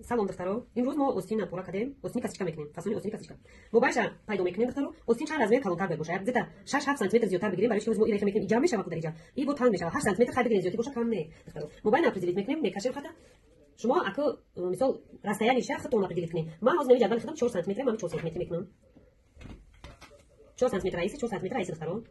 Салом, духтаро. Имрӯз мо остина пора кардем, остини косичка мекунем, фасони остини косичка. Мо байша пайдо мекунем, духтаро. Остин чанд размер калонтар бояд бошад? Где-то 6-7 сантиметр зиёдтар бигирем, барои ки мо ира мекунем, иҷа мешава дар иҷа. И бо танг мешава. 8 сантиметр хай бигирем, зиёдӣ боша кам не, духтаро. Мо байна определить мекунем, мекашем хата. Шумо аку мисол расстояние ша худтон определить кунед. Ман ҳозир ҷадвали худам 4 сантиметр, ман 4 сантиметр мекунам. 4 сантиметр аиси, 4 сантиметр аиси, духтаро.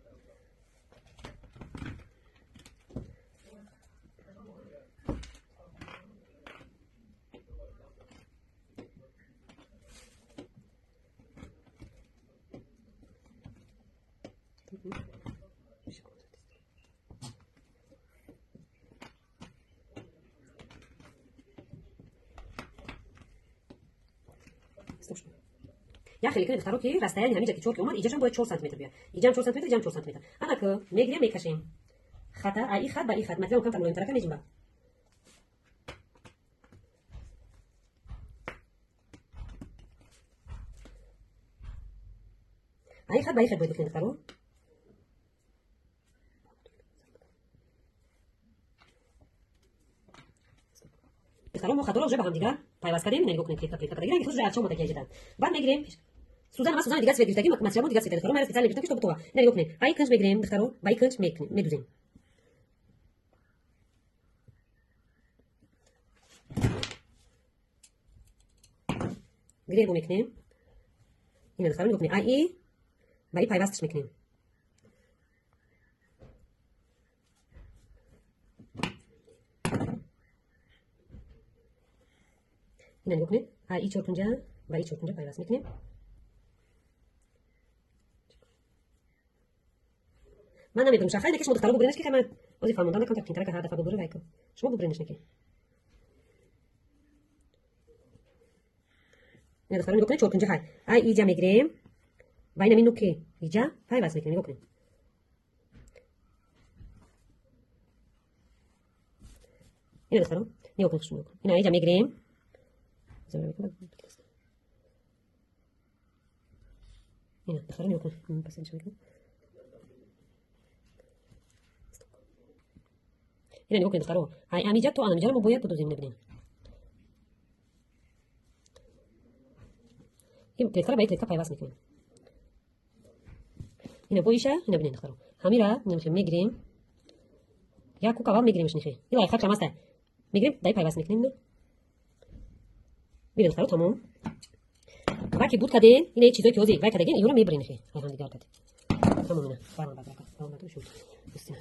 Я хеле кунед, духтаро, ки расстояние ҳамиҷа ки 4 ки омад, иҷашам бояд 4 сантиметр биёяд. Иҷам 4 сантиметр, иҷам 4 сантиметр. Анака мегирем, мекашем. Хата, а и хат ба и хат. Материал камтар мулоимтарака меҷимба. А и хат ба и хат бояд бикунед, духтаро. Духтаро, мо хаторо уже ба ҳамдигар пайваст кардем, ина нигоҳ кунед, клетка клетка кардем. Худ уже арча омада ки баъд мегирем сузан, ма сузан дигар цвет гирифтагӣ, материал дигар цвет, духтаро, ман специально гирифтам, ки чтобы това. Ина нигоҳ кунед. Ай кунҷ мегирем, духтаро, ба и кунҷ мекунем, медузем. Гиребо мекунем. Ина, духтаро, нигоҳ кунед. Ай и ба и пайвасташ мекунем. Ина нигоҳ кунед. Ай и чоркунҷа ба и чоркунҷа пайваст мекунем. Ман намедонам, шахай неки шумо, духтаро, бубренеш, ки хай ман ози фаҳмондан накам, так қинтарака ҳар дафъа бубурӣ вайко. Шумо бубренеш неки. Ина, духтаро, нигоҳ кунед, чоркунҷа хай. Ай иҷа мегирем. Ба инами нуки иҷа пайваст мекунем, нигоҳ кунед. Ина, духтаро, нигоҳ кунед, шумо. Ина иҷа мегирем. Ина, духтаро, нигоҳ кунед. Пас иншо мекунем. Ина нигоҳ кунед, духтаро. Ай амиҷа то анамиҷаро мо бояд будузем, набинем. Ин клеткаро ба ин клетка пайваст мекунем. Ина бо иша, ина бинед, духтаро. Ҳамира намехем мегирем. Як кук аввал мегиремш нихе. Ила хат шамаста. Мегирем, дай пайваст мекунем, ина. Бинед, духтаро, тамом. Ва ки буд каден, ина чизое ки ҳозир вай кадагин, иёро мебарем нихе. Ай ҳамдигар кад. Тамом ина. Барам бадака. Тамом шуд. Устина.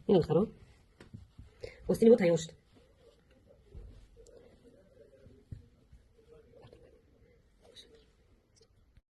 Ина, духтаро. Остини мо тайёр шуд.